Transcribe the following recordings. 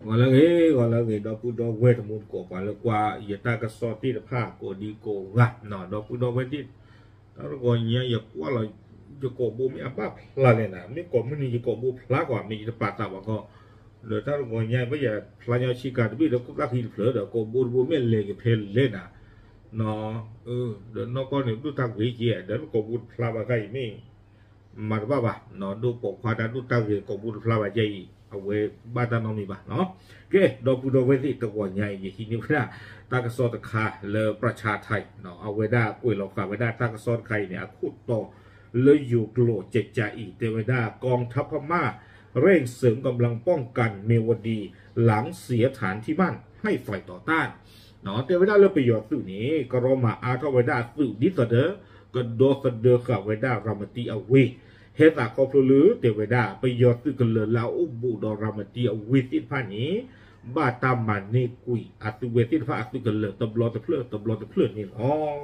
ဂီၤလၢအဂ့ၤ ဂီၤလၢအဂ့ၤ ဒီပုၢ်ဒီဝဲၢ်တံၤသကိး ပှၤလၢကွၢ်ယတၢ်ကစီၣ်သ့ၣ်တဖၣ် ကိးဒံကိးဂၤ ဒီပုၢ်ဒီဝဲၢ်သ့ၣ် တၢ်တဂီၤညါယကွၢ်လီၤ ယကိာ်ဘိမ့ၢ်အဘၣ်ဖျါလဲၣ်နၤ မ့ၢ်ကိးမုၢ်နံၤယကိာ်ဘိဖျါကွၢ် မ့ၢ်ယတပာ်သးဘၣ်ခီ ဒီးတၢ်တဂီၤညါ ဘၣ်ယဖျါညီဆ့ကၤတဘ့ၣ်ဒီး ခိၣ်သၣ်ဃံတဖျၢၣ်ဒီး ကိာ်ဘိတဘိမ့ၢ်လဲၤက့ၤဖဲလဲၣ်နၤ ဒီးနီၢ်ကီၢ်န့ၣ် ဒိၣ်တၢ်ဂ့ၤက့ၤ ဒီးကိာ်ဘိတဖျါဘၣ်ခါအံၤ မ့ၢ် မၤတဘၣ်ဘၣ်, ဒိၣ်ပိာ်ခွါတၢ်ဒိၣ်တၢ်ဂ့ၤ ကိာ်ဘိတဖျါဘၣ်ကဲအံၤ အဝဲဘၣ်တၢ်နီတမံၤဘၣ်. ကဲ ဒီပုၢ်ဒီဝဲၢ်သ့ၣ် တဂီၤညါအံၤ ယဟံးန့ၢ်ဝဲဒၣ် တၢ်ကစီၣ်တခါလၢ ပြၢၣ်ဆၣ်ထံး အဝဲဒၣ်ကွဲးလီၤဃာ်ဝဲဒၣ်တၢ်ကစီၣ်တခါအံၤန့ၣ် အခိၣ်တီလၢယိၤကျိာ်ကကးအံၤ တဲဝဲဒၣ် กองทัพพม่า เร่งเสริมกำลังป้องกันเมียวดี หลังเสียฐานที่มั่นให้ฝ่ายต่อต้าน တဲဝဲဒၣ်လၢပယီၤသုးန့ၣ် ကရီမၤအါထီၣ်ဝဲဒၣ်အသုးဒ်သိးဒီး ကဒီသဒၢဃာ်ဝဲဒၣ်ရၤမတံအဝ့ၢ်, ဟဲသးခီဖျိလၢတဲဝဲဒၣ် ပယီၤသုးကလၢၤလၢအအိၣ်ဘူးဒီးရၤမတံအဝ့ၢ်သ့ၣ်တဖၣ်န့ၣ် ဘၣ်တၢ်မၤန့ၢ်ကွံာ်အသုးဝဲသ့ၣ်တဖၣ်အသုးကလၢၤတဘျီတဖျၢၣ်တဘျီတဖျၢၣ်န့ၣ်လီ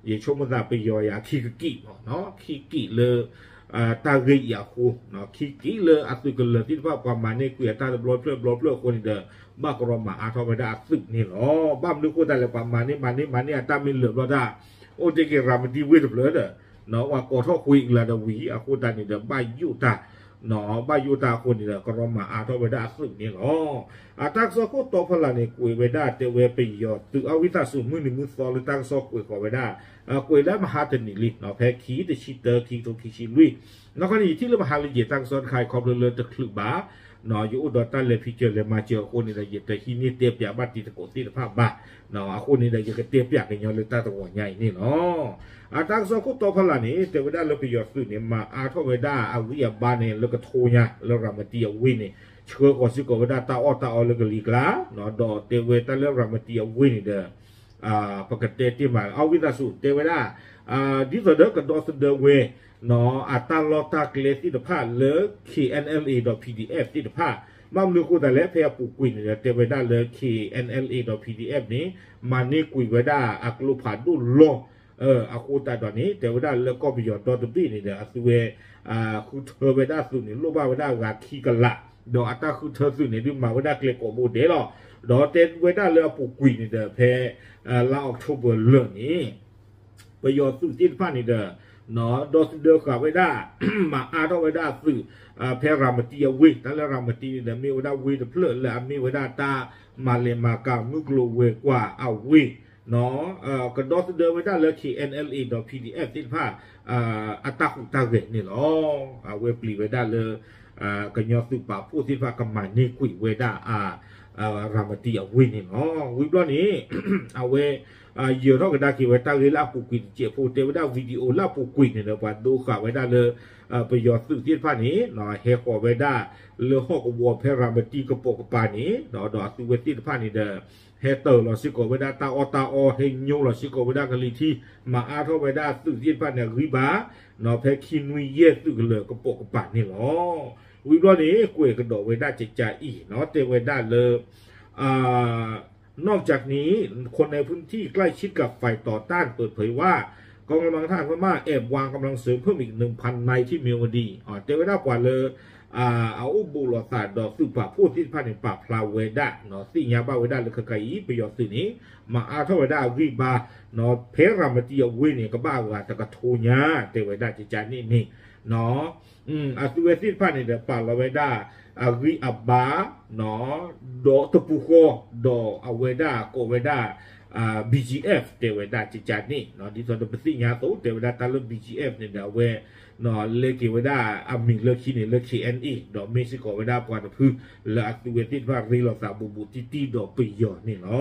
ၤ. ယဆိကမိၣ်သးပယီၤယၤခံကကံၣ်မး, ခံကံၣ်လၢ တၢ်ဂ့ၢ်အံၤအဃိ, ခံကံၣ်လၢအသုးကလၢၤသ့ၣ်တဖၣ် ပှၤမၤန့ၢ်ကွံာ်အတၢ်တဘျီတဖျၢၣ်တဘျီတဖျၢၣ်အဃိန့ၣ်ဒီး ဘၣ်ကရီမၤအါထီၣ်ဝဲဒၣ်အသုးန့ၣ်လီၤ. ဘၣ်မနုၤဃိသတးလဲၣ် ပှၤမၤန့ၢ်မၤန့ၢ်မၤန့ၢ်အတၢ်မ့ၢ်လၢာ်ဘျီတၢ် အိၣ်တ့ၢ်က့ၤရၤမတံဝ့ၢ်တဖျၢၣ်ဒီး ပှၤကိးထီၣ်ဃ့ကလၤဒီးဝံၤ အဃိသတးန့ၣ်ဒီး ဘၣ်ယိၣ်တၢ် ဘၣ်ယိၣ်တၢ်အဃိန့ၣ်ဒီး ကရီမၤအါထီၣ်ဝဲဒၣ်အသုးန့ၣ်လီၤ. အတၢ်ကစီၣ်ခိၣ်တီဖီလာ်န့ၣ် ကွဲးဝဲဒၣ်တဲဝဲပယီၤသုး အဝံသးစူၤမုၢ်နံၤမုၢ်သီလၢတၢ်ကစီၣ်ကွဲးဃီၤဝဲဒၣ် ကွဲးလၢမဟါတနံၤလံ ဖဲခံတဆံတၢ ခံကထိခံဆံလွံၢ်, နီၢ်ကီၢ်န့ၣ် ယထံၣ်လၢမဟါလံယဲၢ် တၢ်ကစီၣ်တခါအံၤခီဖျိလၢတချုးဘၣ် ယအိၣ်ဒီးတၢ်လဲၤဖံးစၢၤလဲၤမၤစၢၤအဃိန့ၣ်ဒီး ယတဟံးန့ၢ်တဲပၠးဘၣ်တံၤသကိးသ့ၣ်တဖၣ်ဘၣ်. အဃိန့ၣ်ဒီး ယကတဲပၠးကညီလၢတၢ်တဂီၤညါအံၤန့ၣ်လီၤ. အတၢ်ကစီၣ်ခိၣ်တီဖီလာ်န့ၣ် တဲဝဲဒၣ်လၢပယီၤသုးန့ၣ် မၤအါထီၣ်ဝဲဒၣ်အဂံၢ်အဘါန့ၣ် လၢကထိညါလၢရၤမတံအဝ့ၢ်န့ၣ် ဆှၢဃီၤစ့ၢ်ကီးဝဲဒၣ်တၢ်အီၣ်တၢ်အီလၢကလံၤကျါ, ဒီးတဲဝဲတၢ်လၢရၤမတံအဝ့ၢ်န့ၣ်ဒီး ပကတဲတ့ၢ်မး အဝံသးစူၤတဲဝဲဒၣ် ဒ်သိးဒီးကဒီသဒၢဝဲ အတၢ်လီၢ်တၢ်ကျဲသ့ၣ်တဖၣ်လၢ K N L A ဒီး P D F သ့ၣ်တဖၣ်, ဘၣ်မနုၤအဃိသတးလဲၣ် ဖဲအပူၤကွံာ်န့ၣ်ဒီး တဲဝဲဒၣ်လၢ K N L A ဒီး P D F န့ၣ် မၤန့ၢ်ကွံာ်ဝဲဒၣ်အကျိဖးဒိၣ်လီၢ် အဃိသတးဒီးန့ၣ် တဲဝဲဒၣ်လၢကီၢ်ပယီၤဒီတဘ့ၣ်န့ၣ်ဒီး အသုးဝဲ ဃုထၢဝဲဒၣ်သုးန့ၣ် လိၣ်ဘၣ်ဝဲဒၣ်ဂၤခံကလး, ဒီးအတၢ်ဃုထၢသုးန့ၣ် ဒုးမၤဝဲဒၣ်ကျဲကိးဘိဒဲးလီၤ. ဒီးတဲဝဲဒၣ်လၢအပူၤကွံာ်န့ၣ်ဒီး ဖဲ လါအီးကထိဘၢၣ်လၢာ်န့ၣ် ပယီၤသုးသ့ၣ်တဖၣ်န့ၣ်ဒီး ဒီသဒၢဃာ်ဝဲဒၣ် မၤအါထီၣ်ဝဲဒၣ်အသုး ဖဲရၤမတံအဝ့ၢ်, တၢ်လၢရၤမတံန့ၣ်ဒီး မ့ၢ်ဝဲဒၣ်ဝ့ၢ်တဖျၢၣ်လၢအမ့ၢ်ဝဲဒၣ်တၢ်မၤလဲၤမၤကၤမုၢ်ကျိၤဝဲၤကွာ်အဝ့ၢ် ကဒီသဒၢဝဲဒၣ်လၢ K N L A ဒီး P D F သ့ၣ်တဖၣ် အတၢ်ဟူးတၢ်ဂဲၤန့ၣ်လီၤ. အဝဲပျံၤဝဲဒၣ်လၢ ကညီသုးပာ်ဖှိၣ်သ့ၣ်တဖၣ်ကမၤန့ၢ်ကွံာ်ဝဲဒၣ် ရၤမတံအဝ့ၢ်န့ၣ်လီၤ. ဝံၤဘျီန့ၣ် အဝဲ ယၢၤထီၣ်ကဒါက့ၤဝဲတၢ်ဂ့ၢ်လၢအပူၤကွံာ်တစဲးဖိ တဲဝဲဒၣ် video လၢအပူၤကွံာ်န့ၣ်ဒီး ပှၤဒိဃာ်ဝဲဒၣ်လၢ ပယီၤသုးသ့ၣ်တဖၣ်န့ၣ် ဟဲဃီၤဝဲဒၣ်လၢဟီၣ်ကဝီၤဖဲရၤမတံကပိာ်ကပၤန့ၣ် ဒီးအသုးဝဲသ့ၣ်တဖၣ်န့ၣ်ဒီး ဟဲတၢၤလီၤစ့ၢ်ကီးဝဲဒၣ်တၢ်အီၣ်တၢ်အီ ဟဲညိလီၤစ့ၢ်ကီးဝဲဒၣ်ကလံၤထံး မၤအါထီၣ်ဝဲဒၣ်အသုးသ့ၣ်တဖၣ်န့ၣ်အဂံၢ်ဘါ ဖဲခံနွံယဲၢ်သုးကလၢၤကပိာ်ကပၤန့ၣ်လီၤ. ဝံၤဘျီန့ၣ် ကွဲးကဒီးဝဲဒၣ်ကကးအံၤ တဲဝဲဒၣ်လၢ นอกจากนี้ คนในพื้นที่ใกล้ชิดกับฝ่ายต่อต้านเปิดเผยว่า กองกำลังทหารพม่าแอบวางกำลังเสริมเพิ่มอีก หนึ่งพัน นายที่เมียวดี တဲဝဲဒၣ်ပှၤလၢ အအိၣ်ဘူးလိာ်သးဒီးသုးပာ်ဖှိၣ်သ့ၣ်တဖၣ်န့ၣ် ပာ်ဖျါဝဲဒၣ် သ့ၣ်ညါဘၣ်ဝဲဒၣ်လၢခဲကနံၣ်အံၤ ပယီၤသုးန့ၣ် မၤအါထီၣ်ဝဲဒၣ်အဂံၢ်ဘါ ဖဲရၤမတံအဝ့ၢ်န့ၣ် ကဘၣ်အဂၤတကထိညါ တဲဝဲဒၣ်ကကးန့ၣ်န့ၣ် အသုးဝဲသ့ၣ်တဖၣ်န့ၣ်ဒီး ပာ်လီၤဝဲဒၣ်အဂံၢ်အဘါ ဒီးတပူၤဃီ ဒီးအဝဲဒၣ်ကိးဝဲဒၣ် B G F တဲဝဲဒၣ်ကကးန့ၣ် ဒ်သိးဒီးပသ့ၣ်ညါအသိး တဲဝဲဒၣ်တၢ်လၢ B G F န့ၣ်ဒီး အဝဲ လဲက့ၤဝဲဒၣ်အမံၤလၢခံန့ၣ်လၢ K N A ဒီးမ့ၢ်စ့ၢ်ကီးဝဲဒၣ်ပှၤတဖု လၢအသုးဝဲသ့ၣ်တဖၣ်ရ့လိာ်သးဘူးဘူးတံၢ်တံၢ်ဒီးပယီၤန့ၣ်လီၤ.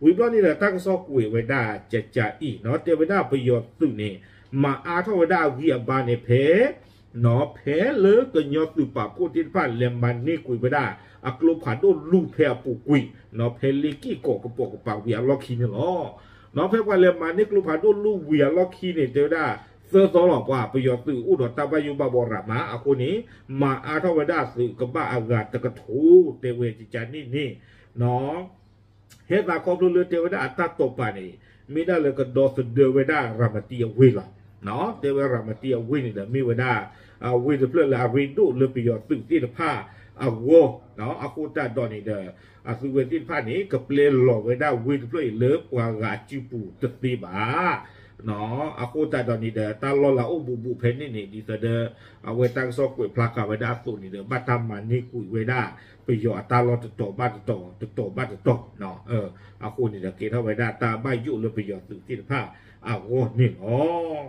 ဝံၤဘျီန့ၣ်ဒီး တၢ်ကစီၣ်ကွဲးဝဲဒၣ်ကကးအံၤ တဲဝဲဒၣ်ပယီၤသုးန့ၣ် မၤအါထီၣ်ဝဲဒၣ်အဂံၢ်အဘါန့ၣ်ဖဲ ဖဲလၢကညီသုးပာ်ဖှိၣ်သ့ၣ်တဖၣ်လဲၤမၤန့ၢ်ကွံာ်ဝဲဒၣ် အကျိဖးဒိၣ်လူၢ်ဖဲအပူၤကွံာ် ဖဲလ့က့ၢ်ကီးကပိာ်ကပၤဝံၤအလီၢ်ခံန့ၣ်လီၤ. ဖဲပှၤလဲၤမၤန့ၢ်ကျိဖးဒိၣ်လူၢ်ဝံၤအလီၢ်ခံန့ၣ် တဲဝဲဒၣ် သၢသီလီၤ ပှၤပယီၤသုးအိၣ်ဒီးတၢ်ဘၣ်ယိၣ်ဘၣ်ဘှီရၤမး အဃိန့ၣ် မၤအါထီၣ်ဝဲဒၣ်သုးကဘၣ်အဂၤတကထိ တဲဝဲကကးန့ၣ်န့ၣ် ဟဲသးခီဖျိလၢတဲဝဲဒၣ်အတၢ်တိာ်ပာ်န့ၣ် မ့ၢ်ဒၣ်လၢကဒီသဒၢဝဲဒၣ်ရၤမတံအဝ့ၢ်လီၤ. တဲဝဲရၤမတံအဝ့ၢ်န့ၣ်ဒီး မ့ၢ်ဝဲဒၣ် အဝ့ၢ်တဖျၢၣ်လၢအရ့ဒိၣ်လၢပယီၤသုးသ့ၣ်တဖၣ်အဂီၢ်, အဃိသတးဒီးန့ၣ်ဒီး အသုးဝဲသ့ၣ်တဖၣ်န့ၣ် ကပျဲလီၤဝဲဒၣ်ဝ့ၢ်တဖျၢၣ်အံၤလၢပှၤဂၤစုပူၤတသ့ဘၣ်. အဃိသတးဒီးန့ၣ်ဒီး တၢ်လီၢ်လၤအိၣ်ဘူးဘူးဖဲန့ၣ်န့ၣ် ဒ်သိးဒီး အဝဲတၢ်ကစီၣ်ကွဲးဖျါဃာ်ဝဲဒၣ်အသိးန့ၣ်ဒီး ဘၣ်တၢ်မၤန့ၢ်ကွံာ်ဝဲဒၣ် ပယီၤအတၢ်လီၢ်တတီၤဘၣ်တတီၤ တတီၤဘၣ်တတီၤ အဃိန့ၣ်ဒီး ကဲထီၣ်ဝဲဒၣ်တၢ်ဘၣ်ယိၣ်လၢပယီၤသုးသ့ၣ်တဖၣ်အဂီၢ်န့ၣ်လီၤ.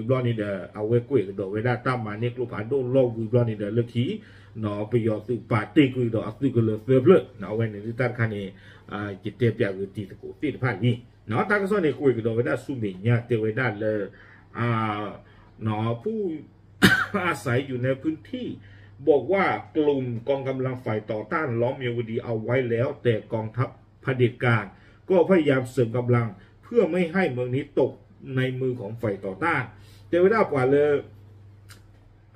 ဝံၤဘျီန့ၣ်ဒီး အဝဲကွဲးကဒီးဝဲဒၣ်တၢ်မၤန့ၢ်ကျိဖးဒိၣ်လီၢ်ဝံၤဘျီန့ၣ်ဒီး လၢခံ ပယီၤသုးပာ်တ့ၢ်ကွံာ်ဒီးအသုးကလၢၤသၢဖျၢၣ် အဝဲန့ၣ်ဒုးတၢ်တခါန့ၣ် ယတဲပၠးဂ့ၤတံၤသကိးသ့ၣ်တဖၣ်လံ. တၢ်ကစီၣ်န့ၣ် ကွဲးကဒီးဝဲဒၣ်ဆူမဲာ်ညါ တဲဝဲဒၣ်လၢ ผู้อาศัยอยู่ในพื้นที่ บอกว่ากลุ่มกองกำลังฝ่ายต่อต้านล้อมเมียวดีเอาไว้แล้ว แต่กองทัพเผด็จการก็พยายามเสริมกำลังเพื่อไม่ให้เมืองนี้ตกในมือของฝ่ายต่อต้าน တဲဝဲဒၣ်ပှၤလၢ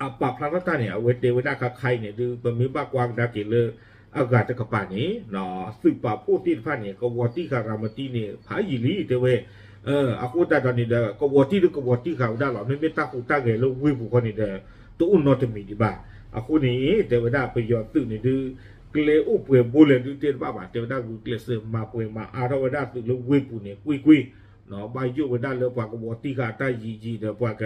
အပာ်ဖျါထီၣ်တၢ်န့ၣ် အဝဲတဲဝဲဒၣ်ခါခဲအံၤန့ၣ် ဒုးပမ့ၢ်ဘၣ်ကွၢ်ကဒါက့ၤလၢ အဂၤတကပၤန့ၣ် သုးပာ်ဖှိၣ်သ့ၣ်တဖၣ်န့ၣ် ကဝီၤတံၢ်ဃာ်ရၤမတံန့ၣ် ဖးယံာ်လံ တဲဝဲ. အဃိသတးဒီးန့ၣ်ဒီး ကဝီၤတံၢ်ဒီးကဝီၤတံၢ်ဃာ်ဝဲဒၣ်လီၤ. မ့မ့ၢ်တၢ်ဟူးတၢ်ဂဲၤလၢဝ့ၢ်ပူၤဃီန့ၣ်ဒီး တအိၣ်နီတမံၤဒံးဘၣ်. အဃိန့ၣ် တဲဝဲဒၣ်ပယီၤသုးန့ၣ်ဒုး ကျဲအိၣ်ပှဲၤဘိလဲၣ်ဒုးတဲတဘၣ်ဘၣ်. တဲဝဲဒၣ်ဂုာ်ကျဲးစၢးမၤပှဲၤမၤအါထီၣ်ဝဲဒၣ်သုးလၢဝ့ၢ်ပူၤန့ၣ် ကွ့ၢ်ကွ့ၢ် ဘၣ်ယိၣ်ဝဲဒၣ်လၢပှၤကဝီၤတံၢ်ဃာ်အတၢ်ယံာ်ယံာ်ဒီး ပှၤက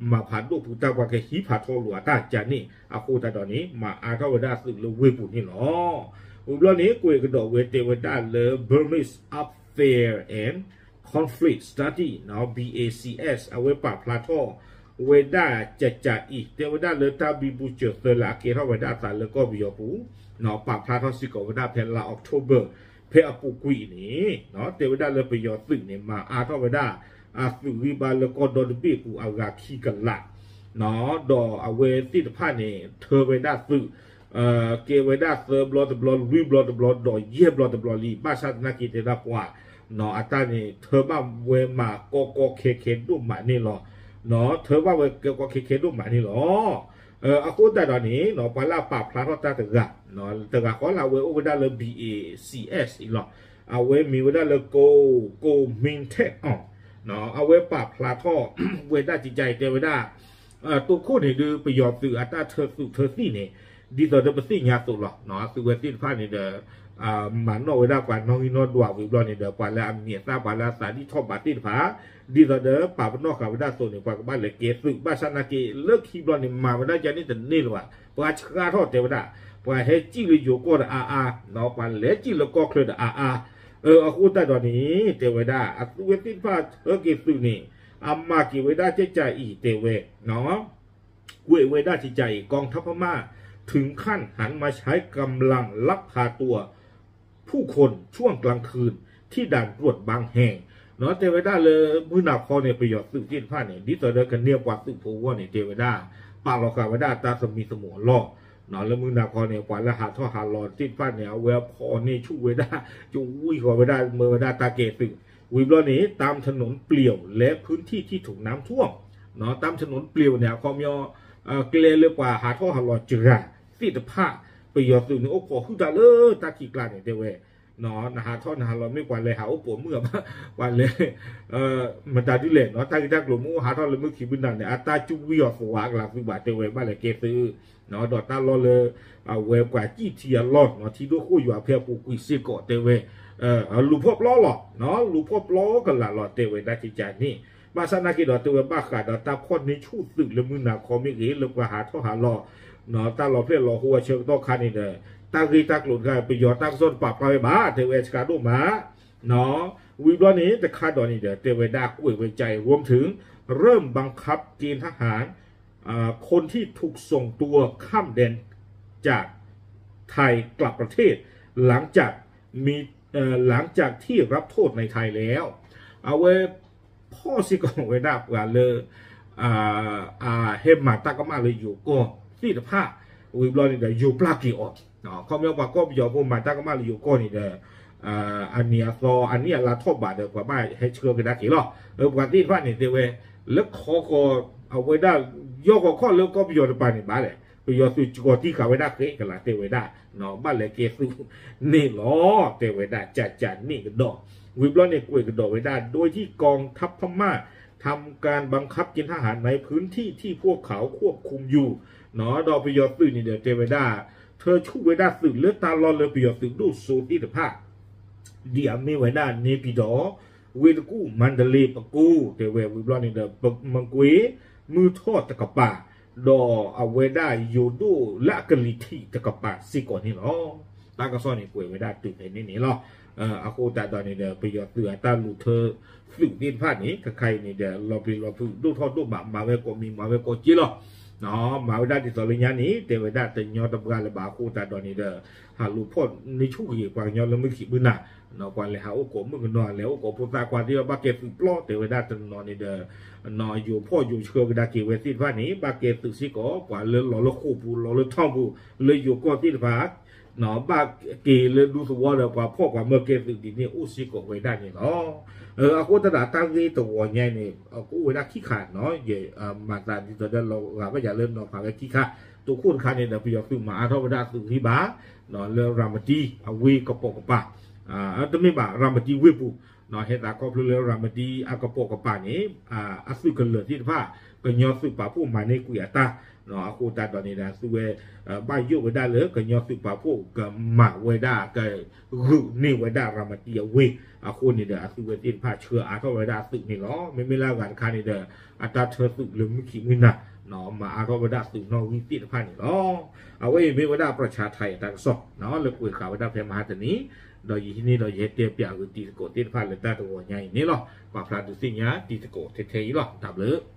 မၤဖးဒိၣ်ဖုးတၢ် ပှၤကဟံးဖးထီလိာ်အတၢ်ကန့ၣ် အဃိသတးဒီးန့ၣ် မၤအါထီၣ်ဝဲဒၣ်သုးလၢဝ့ၢ်ပူၤန့ၣ်လီၤ. ဝံၤဘျီန့ၣ် ကွဲးကဒီးဝဲတဲဝဲဒၣ်လၢ Burmese Affairs and Conflict Study BACS အဝဲပာ်ဖျါထီၣ်ဝဲဒၣ်ကကအံၤ တဲဝဲဒၣ်လၢတၢ်ဘံဘူစၢၤသၢလၢအကဲထီၣ်ဝဲဒၣ်အသးလၢကီၢ်ပယီၤပူၤ ပာ်ဖျါထီၣ်စ့ၢ်ကီးဝဲဒၣ်ဖဲလါ October ဖဲအပူၤကွံာ်အံၤန့ၣ် တဲဝဲဒၣ်လၢပယီၤသုးန့ၣ် မၤအါထီၣ်ဝဲဒၣ် အသုးဂံၢ်ဘါလၢကီၢ်ဒီတဘ့ၣ်ပူၤအဂၤခံကလး ဒီးအဝဲသ့ၣ်တဖၣ်န့ၣ် ထၢဝဲဒၣ်သုး ကဲဝဲဒၣ်သၢဘျီတဘျီ လွံၢ်ဘျီတဘျီ ဒီးယဲၢ်ဘျီတဘျီလံ ဘၣ်ဆၣ်သနာ်က့တဲဒၣ်ပှၤ အတၢ်န့ၣ် ထၢဘၣ်ဝဲမးကီကီခဲခဲဒိၣ်မးန့ၣ်လီၤ. ထၢဘၣ်ဝဲကီကီခဲခဲဒိၣ်မးန့ၣ်လီၤ. အဃိသတးဒီးန့ၣ် ပှၤလၢအပာ်ဖျါထီၣ်တၢ်တဂၤ တဂၤဃီလၢအဝဲအိၣ်ဝဲဒၣ်လၢ BACS အံၤလီၤ. အဝဲမ့ၢ်ဝဲဒၣ်လၢ ကိး ကိးမံထ့ၣ်အီၤ အဝဲပာ်ဖျါထီၣ်ဝဲဒၣ်ကကအံၤ တဲဝဲဒၣ် တိခိၣ်န့ၣ်ဒုး ပယီၤသုးအတၢ်ထၢသုးထၢသံၣ်န့ၣ် ဒ်သိးဒီးပသ့ၣ်ညါအသိးလီၤ. အသုးဝဲသ့ၣ်တဖၣ်န့ၣ်ဒီး မၤနီၣ်ဝဲဒၣ်ပှၤနီၣ်ဂံၢ်နီၣ်ဒွးဝံၤဘျီန့ၣ်ဒီး ပှၤလၢအမံၤအသၣ် ပှၤလၢအသးဒ်ထီၣ်ဘးသ့ၣ်တဖၣ် ဒ်သိးဒီးပာ်ပနီၣ်ဃာ်ဝဲဒၣ်အသိးန့ၣ် ပှၤကဘၣ်လဲၤကဲသုး ဘၣ်ဆၣ်သနာ်က့ လၢခံဘျီန့ၣ် မၤဝဲဒၣ်ကန့ၣ်တန့ၢ်လၢၤဘၣ်. ပှၤဆှၢထီၣ်တဲဝဲဒၣ် ပှၤဟဲစံၣ်လၢယိၤကီၢ်ဒီးအါအါ ပှၤလဲၤစံၣ်လၢကီၢ်ချၢဒီးအါအါ အဃိသတးဒီးန့ၣ် တဲဝဲဒၣ် အသုးဝဲသ့ၣ်တဖၣ်ထၢက့ၤသုးန့ၣ် အမၤက့ၤဝဲဒၣ်ကကအံၤ တဲဝဲ ကွဲးဝဲဒၣ်ကကအံၤ กองทัพพม่าถึงขั้นหันมาใช้กำลังลักพาตัวผู้คนช่วงกลางคืน ที่ด่านตรวจบางแห่ง တဲဝဲဒၣ်လၢမုၢ်နၤခီန့ၣ် ပယီၤသုးသ့ၣ်တဖၣ်န့ၣ် ဒ်သိးဒီးကန့ၢ်ပှၤသုးဖိအဂီၢ်န့ၣ် တဲဝဲဒၣ် ပာ်လီၤဃာ်ဝဲဒၣ်တၢ်သမံသမိးအလီၢ် လၢမုၢ်နၤခီန့ၣ် ပှၤလၢဟးထီၣ်ဟးလီၤသ့ၣ်တဖၣ်န့ၣ် အဝဲဖီၣ်န့ၢ်ဆူၣ်ဝဲဒၣ် ကဝံၣ်ဃီၤဝဲဒၣ် မၢဝဲဒၣ်တၢ်ကဲသုး ဝံၤဘျီန့ၣ် ตามถนนเปลี่ยวและพื้นที่ที่ถูกน้ำท่วม ตามถนนเปลี่ยว န့ၣ် အခီပညီ ကျဲလၢပှၤဟးထီၣ်ဟးလီၤစှၤသ့ၣ်တဖၣ် ပယီၤသုးန့ၣ် အိၣ်ခိးဟုၣ်တၢ်လၢတၢ်ခံးကျါန့ၣ် တဲဝဲ နဟးထီၣ်နဟးလီၤမ့ၢ်ပှၤလဲၤဟးအိၣ်ပိာ်မုၣ်အဘၣ် ပှၤလဲၤ မတၤဒ်လဲၣ် တၢ်ဂ့ၢ်တၢ်ကျိၤမ့ၢ်အိၣ်ဟးထီၣ်လၢမုၢ်ခံဘုနၤန့ၣ် အတၢ်ကဝံၣ်အီၤသဝးအကလၤသုးဘၣ် တဲဝဲဘၣ်လဲၤကဲသုး ဒီးတၢ်လီၢ်လၢ အဝဲပှၤစံၣ်ထံအလီၢ် ထံဒိၣ်ဃိၣ်ယွၤဖဲအပူၤကွံာ်စ့ၢ်ကီးတဲဝဲ လူၤဖီၣ်ပျီလီၤ လူၤဖီၣ်ပျီကလာ်လီၤ တဲဝဲဒၣ်ကကန့ၣ် ဘၣ်ဆၣ်သနာ်က့ဒီးတဲဝဲဘၣ်ဃးဒီးတၢ်ဖီၣ်န့ၢ်ဆူၣ်သုးလၢမုၢ်နၤခီမ့ၢ်ဂ့ၤ လၢပှၤဟးထီၣ်ဟးလီၤ တၢ်လီၤဖျဲၣ်လီၤဟိအဆၢကတီၢ်ခါန့ၣ်ဒီး တၢ်ဂ့ၢ်တၢ်ကျိၤတခါ ပယီၤတၢ်ကစီၣ်တပာ်ဖျါဝဲဘၣ် တဲဝဲဆှးဒိၣ်မး ဝံၤဘျီန့ၣ် တခါဒီးန့ၣ်ဒီး တဲဝဲဒၣ်ကွဲးဝဲကကအံၤ รวมถึงเริ่มบังคับเกณฑ์ทหาร คนที่ถูกส่งตัวข้ามแดน จากไทยกลับประเทศ หลังจากมี เอ่อ หลังจากที่รับโทษในไทยแล้ว အဝဲ ဖီၣ်စ့ၢ်ကီးဝဲဒၣ် ပှၤလၢ အဟဲမၤတၢ်ကမၣ်လၢယိၤကီၢ်သ့ၣ်တဖၣ် ဝံၤဘျီန့ၣ်ဒီး ယိၤပျၢ်က့ၤအီၤ ခီပညီပှၤကီၢ်ပယီၤဖိမၤတၢ်ကမၣ်လၢယိၤကီၢ်န့ၣ်ဒီး အနံၤအသီ အနံၣ်အလါထီၣ်ဘးဒီး ပှၤဘၣ်ဟဲဆှၢကဒါက့ၤလီၤ. ပှၤသ့ၣ်တဖၣ်န့ၣ်တဲဝဲ လၢခီကီၢ် အဝဲဒၣ် ယီၢ်ကီၢ်ခီၣ်လၢကီၢ်ပယီၤတပၤန့ၣ်ဘၣ်လဲၣ် ပယီၤသုးစှၤတံၢ်ဃာ်ဝဲဒၣ်ဃဲကလၤ တဲဝဲဒၣ် ဘၣ်လဲၤကဲသုးန့ၣ်လီၤ တဲဝဲဒၣ် ကကန့ၣ်ကဒီး ဝံၤဘျီန့ၣ်ကွဲးကဒီးဝဲဒၣ် โดยที่กองทัพพม่า ทำการบังคับเกณฑ์ทหารในพื้นที่ที่พวกเขาควบคุมอยู่ ဒီးပယီၤသုးန့ၣ်ဒီးတဲဝဲဒၣ် ထၢဆူၣ်ဝဲဒၣ်သုးလၢတၢ်လီၢ်လၢပယီၤသုးဒိၣ်စိသ့ၣ်တဖၣ် ဒ်အမ့ၢ်ဝဲဒၣ် နေပြည်တော်, ဝ့ၢ်တကူၣ်, မန္တလေး, ပဲခူး တဲဝဲဝံၤဘျီန့ၣ်ဒီး မကွ့ၤ, မုၢ်ထီၣ်တကပၤ ဒီးအဝဲဒၣ်ယိၤဒိၣ်လၢအကလံၤထံးတကပၤစ့ၢ်ကီးန့ၣ်လီၤ. တၢ်ကစီၣ်န့ၣ်ကွဲးဝဲဒၣ်တုၤဖဲန့ၣ်န့ၣ်လီၤ. အဃိသတးဒီးန့ၣ်ဒီး ပယီၤသုးအတၢ်လူၤထၢသုးသ့ၣ်တဖၣ်န့ၣ် ခဲခါအံၤန့ၣ်ဒီး လီၤပျံၤလီၤဖုး ဒိၣ်ထီၣ်ဒိၣ်ဘး မၤဝဲကိးမံၤ မၤဝဲကိးက့လီၤ. မၤဝဲဒၣ်ဒ်သိးလၢညါန့ၣ် တဲဝဲဒၣ်တညီတဘှါလၢၤဘၣ်အဃိသတးဒီးန့ၣ်ဒီး ဟးလူၤဖီၣ်န့ၢ်ဆူၣ်ဂ့ၤ ပှၤကညီလၢမုၢ်ခံးမုၢ်နၤ ပှၤလဲၤဟးအိၣ်ကိးမုၣ်ကနီၤ လဲၤအိၣ်ကိးဖိသၣ်ခွါသ့ၣ်တဖၣ် ဘၣ်ကဲသုးပျီ တဲဝဲဒၣ်တနီၤန့ၣ်ဒီး ယိၤဖီၣ်ယိၤဆှၢကဒါက့ၤဝဲသ့ၣ်တဖၣ်န့ၣ် ဘၣ်ကဲသုးစ့ၢ်ကီး ပှၤလၢလီၤလၢဃိာ်ပူၤ လီၤလၢထီၣ်ပူၤ လၢယိၤကီၢ်သ့ၣ်တဖၣ် ဘၣ်က့ၤလၢဒူသဝီဒီး ပှၤဖီၣ်ပှၤမၢကဲသုးဒ်န့ၣ် အိၣ်စ့ၢ်ကီးဝဲဒၣ်န့ၣ်လီၤ. အဃိသတးဒီးတၢ်ဂ့ၢ်တဝီၤညါန့ၣ် ကအိၣ်ဝဲဒၣ်ခံခါနီၤ ယမၤသးဒ်သိးဒီးလီၤဂာ်ဘၣ်ယၤလၢနီၤဖးဝဲခံခါ တိခိၣ်တခါန့ၣ်ဒီး ပယီၤသုးမၤအါထီၣ်ဝဲဒၣ်သုးဂံၢ်ဘါ လၢရၤမတံအဝ့ၢ်ကပိာ်ကပၤ တမ့ၢ်ဘၣ် ရၤမတံဝ့ၢ်ပူၤ ဟဲသးခီဖျိလၢရၤမတံအကပိာ်ကပၤန့ၣ် အသုးကလၢၤသ့ၣ်တဖၣ် ကညီသုးပာ်ဖှိၣ်မၤန့ၢ်ကွံာ်အတၢ် အဃိသတးဒီးန့ၣ်ဒီး အသုဝဲ ဘၣ်ယိၣ်ဝဲဒၣ်လၢကညီသုးပာ်ဖှိၣ်ကမၤဝဲဒၣ် ကဂုာ်န့ၢ်ဝဲဒၣ်ရၤမတံအဝ့ၢ် အဃိန့ၣ်ဒီး အသုဝဲသ့ၣ်တဖၣ်ဆှၢအါထီၣ်ဝဲဒၣ်အသုးန့ၣ်လီၤ. မ့မ့ၢ်လၢအဂၤတခါန့ၣ်ဒီး အတၢ်ထၢသုးလၢမုၢ်ခံးမုၢ်နၤ မၤအါထီၣ်ဝဲဒၣ်သုးနီၣ်ဂံၢ်သ့ၣ်တဖၣ်န့ၣ်လီၤ. အဝဲအံၤမ့ၢ်ဝဲဒၣ် ပြၢၣ်ဆါထါ အတၢ်ကစီၣ် လၢကွဲးဃာ်ဝဲဒၣ်ဖဲမဟါတနံၤ ဒီးယဟံးန့ၢ်ဒီးယဟဲတဲပၠးဂ့ၤတံၤသကိးသ့ၣ်တဖၣ်လၢတၢ်တဝီၤညါအံၤန့ၣ်လီၤ. ပာ်ဖျါဒုးသ့ၣ်ညါတံၤသကိးထဲထဲအံၤလီၤ. တၢ်ဘျုး